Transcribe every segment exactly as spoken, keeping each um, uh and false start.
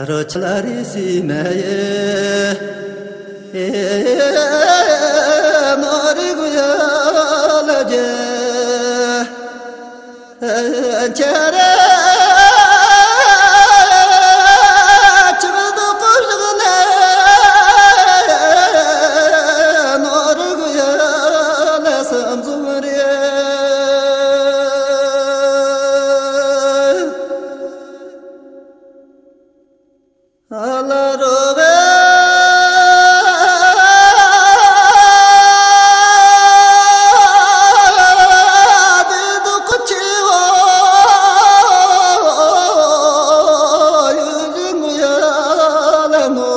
རོ་ཆ་ལ་རི་སི་མ་ཡེ། ནོ་རི་གུ་ཡ་ལ་ཇེ། ཆ་ར། ཆ་ར་དུ་ཀུ་ཞག་ལ། ནོ་རི་གུ་ཡ་ལ་སམ་ཟུམ་རེ། ཨ་ལ་རོ་བེ། དེ་དུ་ཀུ་ཆེ་བོ། ཡུ་ཇི་ངུ་ཡ་ལ་ནོ།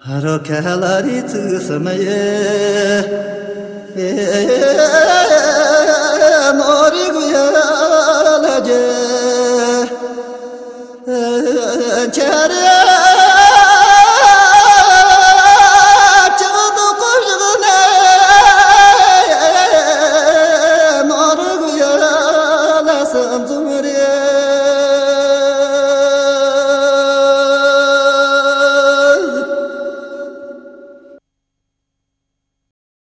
ཧ་རོ་ཁ་ལ་རི་ཚུགས་སམ་ཡེ། ནོ་རི་གུ་ཡ་ལ་ཇེ། ཆ་ར། ཆ་དུ་ཀུ་ཞག་ལ། ནོ་རི་གུ་ཡ་ལ་སམ་ཟུམ།